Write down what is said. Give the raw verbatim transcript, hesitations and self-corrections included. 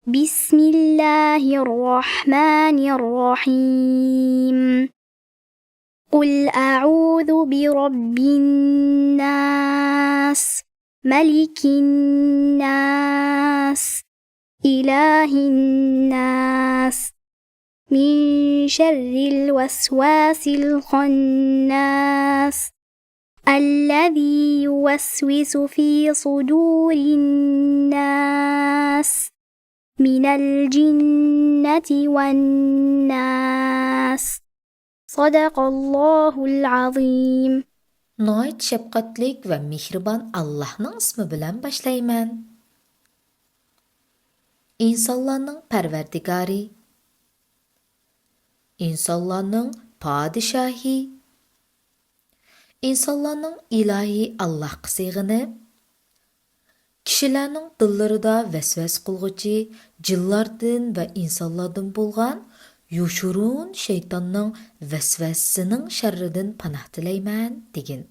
بسم الله الرحمن الرحيم. قل أعوذ برب الناس، ملك الناس، إله الناس، من شر الوسواس الخناس، الذي يوسوس في صدور الناس، من الجنة والناس. صدق الله العظيم. ناھايىتى شەپقەتلىك ۋە مېھرىبان ئاللاھنىڭ ئىسمى بىلەن باشلايمەن. ئىنسانلارنىڭ پەرۋەردىگارى، ئىنسانلارنىڭ پادىشاھى، ئىنسانلارنىڭ ئىلاھى ئاللاھقا سېغىنىپ، كىشىلەرنىڭ دىللىرىدا ۋەسۋەسە قىلغۇچى جىنلاردىن ۋە ئىنسانلاردىن بولغان يوشۇرۇن شەيتاننىڭ ۋەسۋەسىسىنىڭ شەررىدىن پاناھ تىلەيمەن، دېگىن.